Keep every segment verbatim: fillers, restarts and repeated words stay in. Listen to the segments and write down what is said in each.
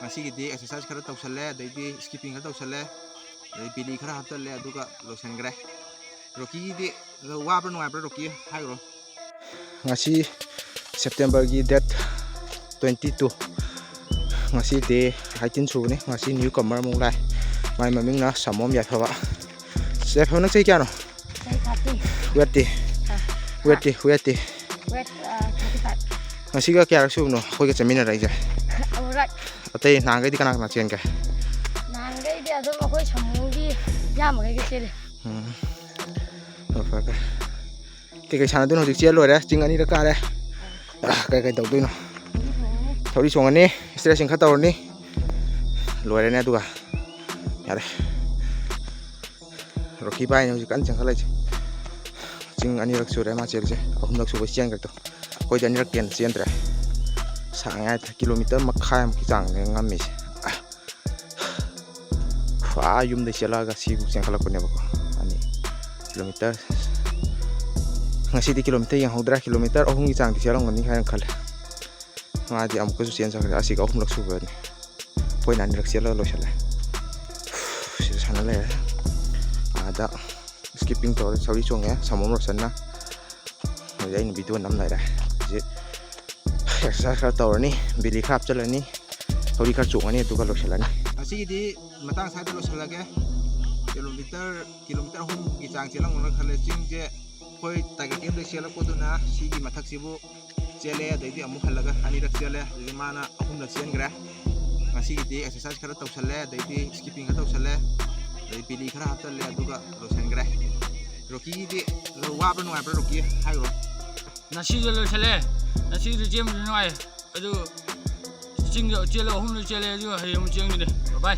ꯉꯁꯤꯒꯤꯗꯤ ꯑꯦꯛꯁꯔꯁꯥꯏꯁ ꯈꯔ ꯇꯧꯁꯜꯂꯦ, ꯑꯗꯩꯗꯤ ꯁ꯭ꯀꯤꯞꯄꯤꯡ ꯈꯔ ꯇꯧꯁꯜꯂꯦ, ꯑꯗꯩ ꯕꯦꯂꯤ ꯈꯔ ꯍꯥꯞꯆꯜꯂꯦ, ꯑꯗꯨꯒ ꯂꯣꯏꯁꯤꯟꯈ꯭ꯔꯦ꯫ ꯔꯣꯀꯤꯒꯤꯗꯤ ꯋꯥꯕ꯭ꯔꯥ ꯅꯨꯡꯉꯥꯏꯕ꯭ꯔꯥ, ꯔꯣꯀꯤ ꯍꯥꯏꯈ꯭ꯔꯣ꯫ ꯉꯁꯤ ꯁꯦꯞꯇꯦꯝꯕꯔꯒꯤ ꯗꯦꯠ ꯇ꯭ꯋꯦꯟꯇꯤ ꯇꯨ, ꯉꯁꯤ ꯗꯦ ꯑꯩꯠꯇꯤꯟ ꯁꯨꯕꯅꯤ꯫ ꯉꯁꯤ ꯅ꯭ꯌꯨ ꯀꯃꯔ ꯑꯃꯨꯛ ꯂꯥꯛꯑꯦ, ꯃꯥꯏ ꯃꯃꯤꯡꯅ ꯁꯃꯣꯝ ꯌꯥꯏꯐꯕ꯫ ꯌꯥꯏꯐꯕ, ꯅꯪ ꯆꯍꯤ ꯀꯌꯥꯅꯣ? ꯆꯍꯤ ꯊꯥꯔꯇꯤ꯫ ꯋꯦꯠꯇꯤ? ꯑꯥ꯫ ꯋꯦꯠꯇꯤ, ꯋꯦꯠꯇꯤ? ꯋꯦꯠ, ꯑꯥ, ꯊꯥꯔꯇꯤ ꯐꯥꯏꯚ꯫ ꯉꯁꯤꯒ ꯀꯌꯥꯔꯛ ꯁꯨꯕꯅꯣ ꯑꯩꯈꯣꯏꯒ ꯆꯠꯃꯤꯟꯅꯔꯛꯏꯁꯦ? ꯑꯃꯨꯔꯛ꯫ ꯑꯇꯩ ꯅꯍꯥꯟꯈꯩꯗꯤ ꯀꯅꯥ ꯀꯅꯥ ꯆꯦꯟꯒꯦ? ꯅꯍꯥꯟꯈꯩꯗꯤ ꯑꯗꯨꯝ ꯑꯩꯈꯣꯏ ꯁꯃꯣꯝꯒꯤ ꯏꯌꯥꯝꯕꯈꯩꯒ ꯆꯦꯜꯂꯤ꯫ ꯎꯝ꯫ ꯑꯣ, ꯐꯔꯦ, ꯐꯔꯦ꯫ ꯀꯩꯀꯩ ꯁꯥꯟꯅꯗꯣꯏꯅꯣ? ꯍꯧꯖꯤꯛ ꯆꯦꯜ ꯂꯣꯏꯔꯦ, ꯆꯤꯡ ꯑꯅꯤꯔꯛ ꯀꯥꯔꯦ꯫ ꯑꯥ, ꯀꯩꯀꯩ ꯇꯧꯗꯣꯏꯅꯣ? ꯊꯧꯔꯤ ꯆꯣꯡꯉꯅꯤ, ꯏꯁꯇ꯭ꯔꯦꯆꯤꯡ ꯈꯔ ꯇꯧꯔꯅꯤ, ꯂꯣꯏꯔꯦꯅꯦ ꯑꯗꯨꯒ꯫ ꯌꯥꯔꯦ꯫ ꯔꯣꯀꯤ ꯚꯥꯏꯅ ꯍꯧꯖꯤꯛ ꯀꯟꯅ ꯆꯦꯟꯈꯠꯂꯛꯏꯁꯦ꯫ ꯆꯤꯡ ꯑꯅꯤꯔꯛ ꯁꯨꯔꯦ ꯃꯥ ꯆꯦꯜꯂꯤꯁꯦ, ꯑꯍꯨꯝꯂꯛ ꯁꯨꯕ ꯆꯦꯟꯈ꯭ꯔꯦ꯫ ꯑꯩꯈꯣꯏꯗꯤ ꯑꯅꯤꯔꯛ ꯍꯦꯟꯅ ꯆꯦꯟꯗ꯭ꯔꯦ꯫ ꯁꯥꯡꯉꯦ ꯍꯥꯏꯇꯥꯔꯦ, ꯀꯤꯂꯣꯃꯤꯇꯔ ꯃꯈꯥꯏꯃꯨꯛꯀꯤ ꯆꯥꯡꯅꯦ ꯉꯝꯃꯤꯁꯦ꯫ ꯑꯥ, ꯌꯨꯝꯗꯩ ꯆꯦꯜꯂꯛꯑꯒ ꯁꯤꯕꯨꯛ ꯆꯦꯟꯈꯠꯂꯛꯄꯅꯦꯕꯀꯣ꯫ ꯑꯅꯤ, ꯀꯤꯂꯣꯃꯤꯇꯔ, ꯉꯁꯤꯗꯤ ꯀꯤꯂꯣꯃꯤꯇꯔ ꯌꯦꯡꯍꯧꯗ꯭ꯔꯦ, ꯀꯤꯂꯣꯃꯤꯇꯔ ꯑꯍꯨꯝꯒꯤ ꯆꯥꯡꯗꯤ ꯆꯦꯜꯂꯝꯒꯅꯤ ꯍꯥꯏꯅ ꯈꯜꯂꯦ꯫ ꯃꯥꯗꯤ ꯑꯃꯨꯛꯀꯁꯨ ꯆꯦꯟꯖꯈ꯭ꯔꯦ, ꯑꯁꯤꯒ ꯑꯍꯨꯝꯂꯛ ꯁꯨꯕꯅꯤ꯫ ꯑꯩꯈꯣꯏꯅ ꯑꯅꯤꯔꯛ ꯆꯦꯜꯂꯒ ꯂꯣꯏꯁꯤꯜꯂꯦ꯫ ꯁꯤꯗ ꯁꯥꯟꯅ ꯂꯩꯔꯦ꯫ ꯑꯥꯗ ꯁ꯭ꯀꯤꯞꯄꯤꯡ ꯇꯧꯔꯦ, ꯊꯧꯔꯤ ꯆꯣꯡꯉꯦ ꯁꯃꯣꯝ ꯔꯣꯁꯟꯅ꯫ ꯍꯧꯖꯤꯛ ꯑꯩꯅ ꯚꯤꯗꯤꯑꯣ ꯅꯝ ꯂꯩꯔꯦ꯫ ꯍꯧꯖꯤꯛ ꯑꯦꯛꯁꯔꯁꯥꯏꯁ ꯈꯔ ꯇꯧꯔꯅꯤ, ꯕꯦꯂꯤ ꯈꯔ ꯍꯥꯞꯆꯤꯜꯂꯅꯤ, ꯊꯧꯔꯤ ꯈꯔ ꯆꯣꯡꯉꯅꯤ, ꯑꯗꯨꯒ ꯂꯣꯏꯁꯤꯜꯂꯅꯤ꯫ ꯉꯁꯤꯒꯤꯗꯤ ꯃꯇꯥꯡ ꯁ꯭ꯋꯥꯏꯗ ꯂꯣꯏꯁꯤꯜꯂꯒꯦ꯫ ꯀꯤꯂꯣꯃꯤꯇꯔ, ꯀꯤꯂꯣꯃꯤꯇꯔ ꯑꯍꯨꯝꯒꯤ ꯆꯥꯡ ꯆꯦꯜꯂꯝꯒꯅ ꯈꯜꯂꯦ꯫ ꯆꯤꯡꯁꯦ ꯑꯩꯈꯣꯏ ꯇꯥꯏꯒꯔ ꯀꯦꯝꯗꯩ ꯆꯦꯜꯂꯛꯄꯗꯨꯅ ꯁꯤꯒꯤ ꯃꯊꯛꯁꯤꯕꯨ ꯆꯦꯜꯂꯦ, ꯑꯗꯩꯗꯤ ꯑꯃꯨꯛ ꯍꯜꯂꯒ ꯑꯅꯤꯔꯛ ꯆꯦꯜꯂꯦ, ꯑꯗꯩꯗꯤ ꯃꯥꯅ ꯑꯍꯨꯝꯂꯛ ꯆꯦꯟꯈ꯭ꯔꯦ꯫ ꯉꯁꯤꯒꯤꯗꯤ ꯑꯦꯛꯁꯔꯁꯥꯏꯁ ꯈꯔ ꯇꯧꯁꯜꯂꯦ, ꯑꯗꯩꯗꯤ ꯁ꯭ꯀꯤꯞꯄꯤꯡ ꯈꯔ ꯇꯧꯁꯜꯂꯦ, ꯑꯗꯩ ꯕꯦꯂꯤ ꯈꯔ ꯍꯥꯞꯆꯜꯂꯦ, ꯑꯗꯨꯒ ꯂꯣꯏꯁꯤꯟꯈ꯭ꯔꯦ꯫ ꯔꯣꯀꯤꯒꯤꯗꯤ ꯋꯥꯕ꯭ꯔꯥ ꯅꯨꯡꯉꯥꯏꯕ꯭ꯔꯥ, ꯔꯣꯀꯤ ꯍꯥꯏꯈ꯭ꯔꯣ꯫ ꯉꯁꯤꯒ ꯂꯣꯏꯁꯤꯜꯂꯦ꯫ ꯉꯁꯤꯒꯤꯗꯤ ꯆꯦꯟꯕꯗꯤ ꯅꯨꯡꯉꯥꯏ, ꯑꯗꯨ ꯆꯤꯡꯗ ꯆꯦꯜꯂꯦ, ꯑꯍꯨꯝꯂꯛ ꯆꯦꯜꯂꯦ, ꯑꯗꯨꯒ ꯍꯌꯦꯡ ꯑꯃꯨꯛ ꯆꯦꯟꯒꯅꯤ꯫ ꯕꯥꯏ꯫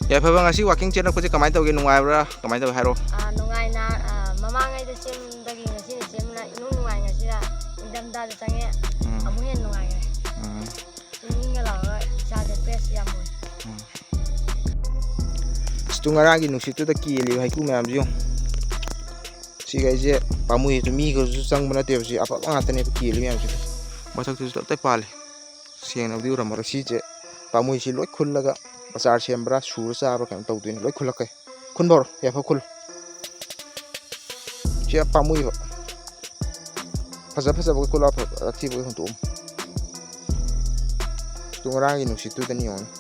ꯌꯥꯏꯐꯕ, ꯉꯁꯤ ꯋꯥꯀꯤꯡ ꯆꯦꯜꯂꯛꯄꯁꯦ ꯀꯃꯥꯏꯅ ꯇꯧꯒꯦ? ꯅꯨꯡꯉꯥꯏꯕ꯭ꯔꯥ? ꯀꯃꯥꯏꯅ ꯇꯧꯒꯦ ꯍꯥꯏꯔꯣ꯫ ꯑꯥ, ꯅꯨꯡꯉꯥꯏꯅ, ꯑꯥ, ꯃꯃꯥꯡꯉꯩꯗ ꯆꯦꯟꯕꯗꯒꯤ ꯉꯁꯤꯅ ꯆꯦꯟꯕꯅ ꯏꯅꯨꯡ ꯅꯨꯡꯉꯥꯏ꯫ ꯉꯁꯤꯅ ꯏꯪꯊꯝꯊꯥꯗ ꯆꯪꯉꯦ, ꯎꯝ꯫ ꯑꯃꯨꯛ ꯍꯦꯟꯅ ꯅꯨꯡꯉꯥꯏꯈ꯭ꯔꯦ꯫ ꯎꯝ꯫ ꯏꯪ ꯏꯪꯒ ꯂꯥꯎꯔꯒ ꯏꯁꯥꯁꯦ ꯐ꯭ꯔꯦꯁ ꯌꯥꯝ ꯑꯣꯏ꯫ ꯎꯝ꯫ ꯑꯁ, ꯇꯨ ꯉꯔꯥꯡꯒꯤ ꯅꯨꯡꯁꯤꯠꯇꯨꯗ ꯀꯦꯜꯂꯤꯕ ꯍꯩꯀ꯭ꯔꯨ ꯃꯌꯥꯝꯁꯤ ꯌꯦꯡꯉꯨ꯫ ꯁꯤꯈꯩꯁꯦ ꯄꯥꯝꯃꯨꯏ꯫ ꯃꯤꯒꯁꯨ ꯆꯪꯕ ꯅꯠꯇꯦꯕ, ꯁꯤ ꯑꯐꯕ ꯉꯥꯛꯇꯅꯦꯕ ꯀꯦꯜꯂꯤ ꯃꯌꯥꯝꯁꯦ꯫ ꯃꯊꯛꯇꯁꯨ ꯇꯞ ꯇꯞ ꯄꯥꯜꯂꯤ꯫ ꯁꯦꯡꯅꯕꯨꯗꯤ ꯎꯔꯝꯃꯔꯣꯏ꯫ ꯁꯤꯁꯦ ꯄꯥꯝꯃꯨꯏ꯫ ꯁꯤ ꯂꯣꯏ ꯈꯨꯜꯂꯒ ꯑꯆꯥꯔ ꯁꯦꯝꯕ꯭ꯔꯥ, ꯁꯨꯔ ꯆꯥꯕ꯭ꯔꯥ ꯀꯩꯅꯣ ꯇꯧꯗꯣꯏꯅꯤ꯫ ꯂꯣꯏ ꯈꯨꯜꯂꯛꯀꯦ꯫ ꯈꯨꯟꯕ ꯍꯧꯔꯣ, ꯌꯥꯏꯐ ꯈꯨꯜ꯫ ꯁꯤ ꯌꯥꯝ ꯄꯥꯝꯃꯨꯏꯕ꯫ ꯐꯖ ꯐꯖꯕ ꯈꯨꯜꯂꯣ, ꯑꯐ-, ꯑꯊꯤꯕ ꯍꯨꯟꯇꯣꯛꯑꯝꯃꯣ꯫ ꯇꯨ ꯉꯔꯥꯡꯒꯤ ꯅꯨꯡꯁꯤꯠꯇꯨꯗꯅꯤ ꯌꯦꯡꯉꯣꯅꯦ꯫